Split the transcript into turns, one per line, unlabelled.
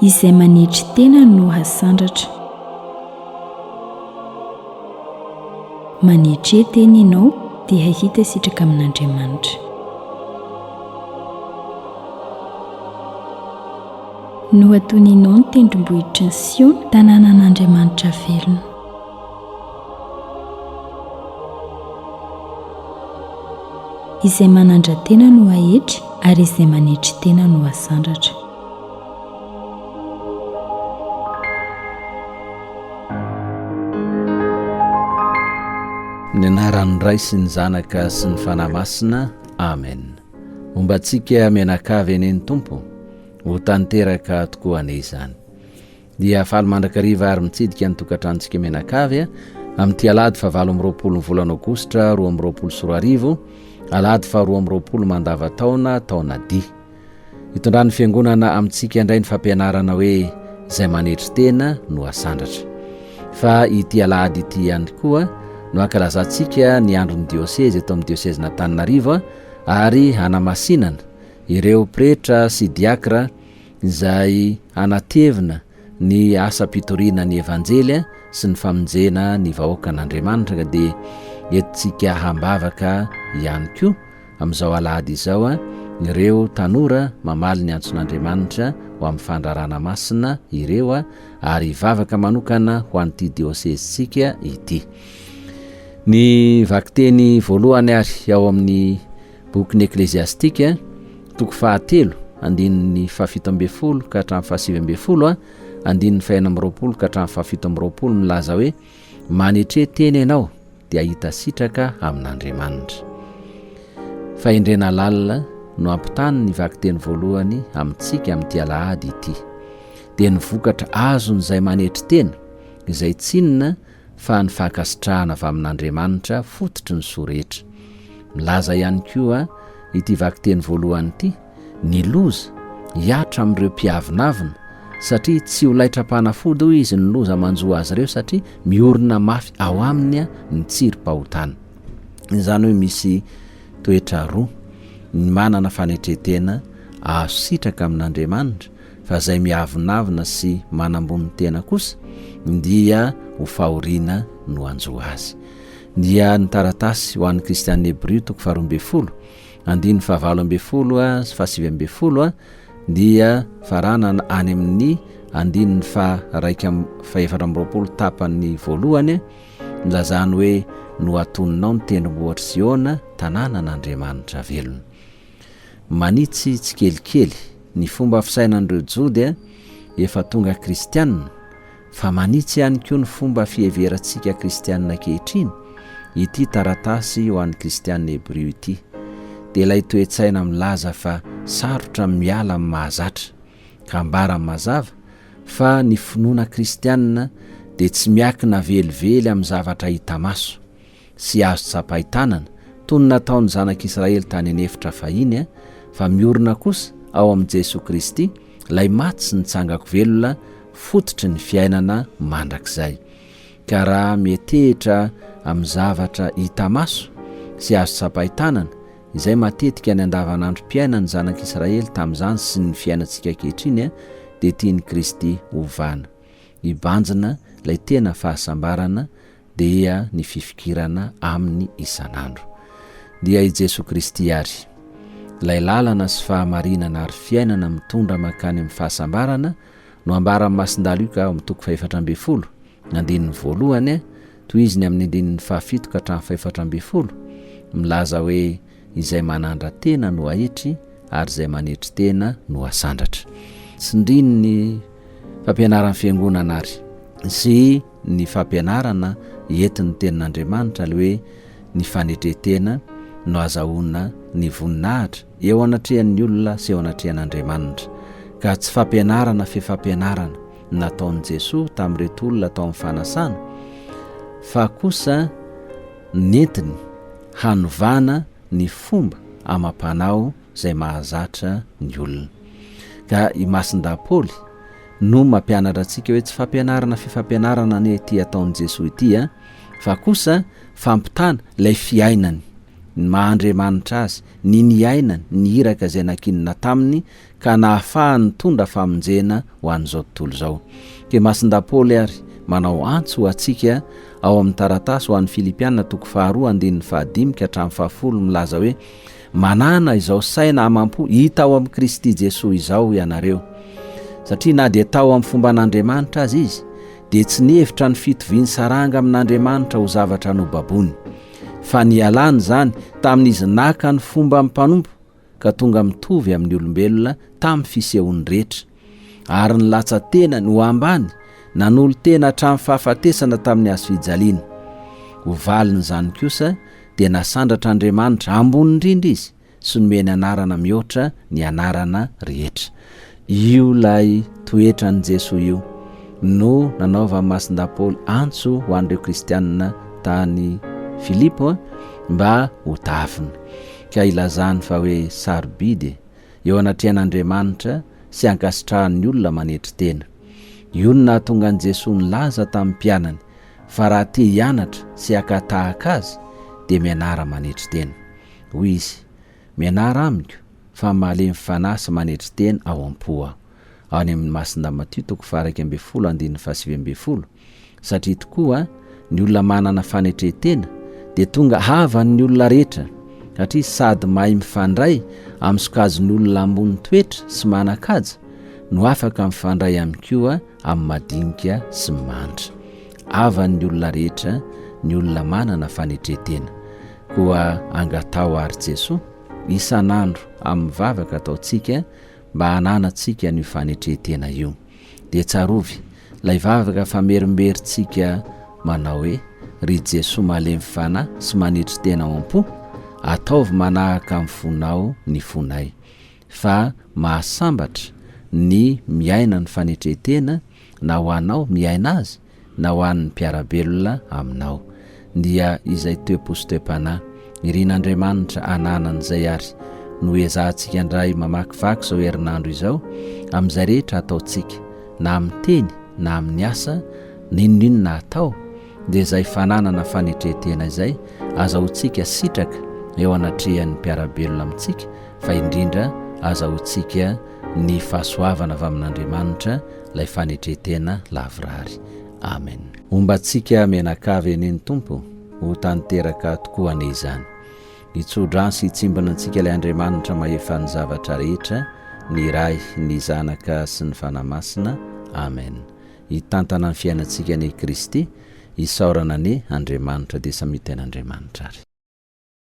Izay manetry tena no hasandratra. Manetre tena ianao dia hahita sitraka amin'Andriamanitra. Nohatoninao ny tendrombohitry ny Siona, tanànan'Andriamanitra velona. Izay manandra-tena no haetry, ary izay manetry tena no hasandratra.
Ny anaran'ny Ray sy ny Zanaka sy ny Fanahy Masina. Amen. Homba antsika mianakavy anie ny Tompo, ho tanteraka tokoa anie izany. Dia faly mandrakariva ary mitsidika ny tokantranontsika mianakavy amin'ity alahady fahavalo amby roapolo ny volana aogositra 2022, alahady faharoa amby roapolo mandava-taona, taona dia. Itondran'ny Fiangonana amintsika indray ny fampianarana hoe izay manetry tena no asandratra. Fa ity alahady ity ihany koa no ankalazantsika ny andron'ny diosezy eto amin'ny diosezin'Antananarivo ary hanamasinana ireo pretra sy diakra izay hanatevina ny asam-pitoriana ny Evanjely sy ny famonjena ny vahoakan'Andriamanitra ka dia entintsika hambavaka ihany koa Amin'izao alahady izao, ireo tanora mamaly ny antson'Andriamanitra ho amin'ny fandrarana masina ireo ary hivavaka manokana ho an'ity diosezintsika ity. Ny vakiteny voalohany ary ao amin'ny bokin'ny Ekleziastika, toko fahatelo, andininy fahafito ambin'ny folo ka hatramin'ny fahasivy ambin'ny folo, andininy fahenina amby roapolo ka hatramin'ny fahafito amby roapolo milaza hoe, Manetre tena ianao dia hahita sitraka amin'Andriamanitra. Fahendrena lalina no ampitany ny vakiteny voalohany amintsika amin'ity alahady ity. Dia ny vokatra azon'izay manetry tena, izay tsy inona fa ny fankasitrahana avy amin'Andriamanitra fototry ny soa rehetra. Milaza ihany koa ity vakiteny voalohany ity ny loza hihatra amin'ireo mpiavonavona satria tsy ho laitram-panafody hoy izy ny loza manjo azy ireo satria miorina mafy ao aminy ny tsirim-pahotana. Izany hoe misy toetra roa, ny manana fanetren-tena azo sitraka amin'Andriamanitra fa izay miavonavona sy manambony tena kosa dia ho fahoriana no hanjo azy. Dia ny taratasy ho an'ny kristiana Hebrio toko faharoa ambin'ny folo Andininy fahavalo ambin'ny folo sy fahasivy ambin'ny folo dia faranana any amin'ny andininy faha-iraika fahefatra amby roapolo tapany voalohany, nilazany hoe nohatoninao ny tendrombohitr'i Ziona, tanànan'Andriamanitra velona. Manitsy tsikelikely ny fomba fisainan'ireo Jody efa tonga kristianina, Fa manitsy ihany koa ny fomba fiheverantsika kristiana ankehitriny ity taratasy ho an'ny kristiana hebrio ity, dia ilay toe-tsaina milaza fa sarotra ny miala amin'ny mahazatra, ka ambarany mazava fa ny finoana kristiana dia tsy miakina velively amin'ny zavatra hita maso, sy azo tsapain-tanana, toy ny nataon'ny zanak'Israely tany an'efitra fahiny, fa miorina kosa ao amin'i Jesoa Kristy, ilay maty sy nitsangako velona, fototry ny fiainana mandrakizay. Ka raha mietehitra amin'ny zavatra hita maso sy azo tsapain-tanana, izay matetika ny andavanandrom-piainan'ny zanak'Israely tamin'izany sy ny fiainantsika ankehitriny, dia tian'i Kristy hovana. Hibanjina ilay tena fahasambarana dia ny fifikirana Aminy isan'andro. Dia i Jesoa Kristy àry, ilay lalana sy fahamarinana ary fiainana mitondra mankany amin'ny fahasambarana no ambaran'i Masindahy Lioka ao amin'ny toko fahefatra ambin'ny folo, andininy voalohany, tohiziny amin'ny andininy fahafito ka hatramin'ny fahefatra ambin'ny folo, milaza hoe izay manandra-tena no aetry ary izay manetry tena no asandratra. Tsindrin'ny fampianaran'ny Fiangonana àry sy ny fampianarana entin'ny Tenin'Andriamanitra ilay hoe ny fanetren-tena no azahoana ny voninahitra eo anatrehan'ny olona sy eo anatrehan'Andriamanitra. Ka tsy fampianarana fe fampianarana nataon'i Jesoa tamin'ireto olona tao amin'ny fanasana fa kosa nentiny hanovana ny fomba amam-panao izay mahazatra ny olona. Ka i Masindahy Paoly no mampianatra antsika hoe tsy fampianarana fifampianarana anie ity ataon'i Jesoa ity a, fa kosa fampitana ilay fiainany. ny maha Andriamanitra Azy, ny niainany, ny iraka izay nankinina taminy ka nahafahany nitondra famonjena ho an'izao tontolo izao. Dia Masindahy Paoly ary manao antso ho antsika ao amin'ny taratasy ho an'ny Filipiana toko faharoa andininy fahadimy ka hatramin'ny fahafolo milaza hoe, Manàna izao saina amam-po hita ao amin'i Kristy Jesoa izao ianareo. Satria na dia tao amin'ny fomban'Andriamanitra aza izy, dia tsy nihevitra ny fitoviany saranga amin'Andriamanitra ho zavatra nobaboiny, fa nialany izany tamin'izy naka ny fomban'ny mpanompo ka tonga mitovy amin'ny olombelona tamin'ny fisehoany rehetra, ary nilatsa-tenany ho ambany, nanolo-tena hatramin'ny fahafatesana tamin'ny hazofijaliana. Ho valin'izany kosa, dia nasandratr'Andriamanitra ambony indrindra izy sy nomeny anarana mihoatra ny anarana rehetra. Io ilay toetran'i Jesoa io no nanaovan'i Masindahy Paoly antso ho an'ireo kristianina tany Filipo mba ho tafiny, ka ilazany fa hoe sarobidy eo anatrehan'Andriamanitra sy ankasitrahan'ny olona manetry tena. Io no nahatonga an'i Jesoa nilaza tamin'ny mpianany fa raha te hianatra sy haka tahaka azy dia mianara manetry tena. Hoy izy, Mianara amiko, fa malemy fanahy sy manetry tena ao am-po aho. Any amin'ny Masindahy Matio toko faha-11 andininy faha-19, Satria tokoa ny olona manana fanetren-tena dia tonga havan'ny olona rehetra, satria sady mahay mifandray amin'ny sokajin'olona ambony toetra sy manan-kaja no afaka mifandray ihany koa amin'ny madinika sy ny mahantra. Havan'ny olona rehetra ny olona manana fanetren-tena. Koa angataho àry Jesoa isan'andro amin'ny vavaka ataontsika mba hananantsika an'io fanetren-tena io. Dia tsarovy ilay vavaka famerimberintsika manao hoe, Ry Jesoa malemy fanahy sy manetry tena ao am-po, ataovy manahaka amin'ny fonao ny fonay. Fa mahasambatra ny miaina ny fanetren-tena na ho anao miaina azy na ho an'ny mpiara-belona aminao. Dia izay toe-po sy toe-panahy irin'Andriamanitra ananany izay ary no ezahantsika indray mamakivaky izao herinandro izao amin'izay rehetra ataontsika na amin'ny teny na amin'ny asa n'inon'inona atao dia izay fananana fanetren-tena izay azahoantsika sitraka eo anatrehan'ny mpiara-belona amintsika fa indrindra azahoantsika ny fahasoavana avy amin'Andriamanitra ilay fanetren-tena lavorary. Amen. Homba antsika mianakavy anie ny Tompo, ho tanteraka tokoa anie izany. Hitsodrano sy hitsimbina antsika ilay Andriamanitra mahefa ny zavatra rehetra, ny Ray, ny Zanaka sy ny Fanahy Masina. Amen. Hitantana ny fiainantsika anie Kristy, isaorana anie Andriamanitra dia samia tena Andriamanitra ary.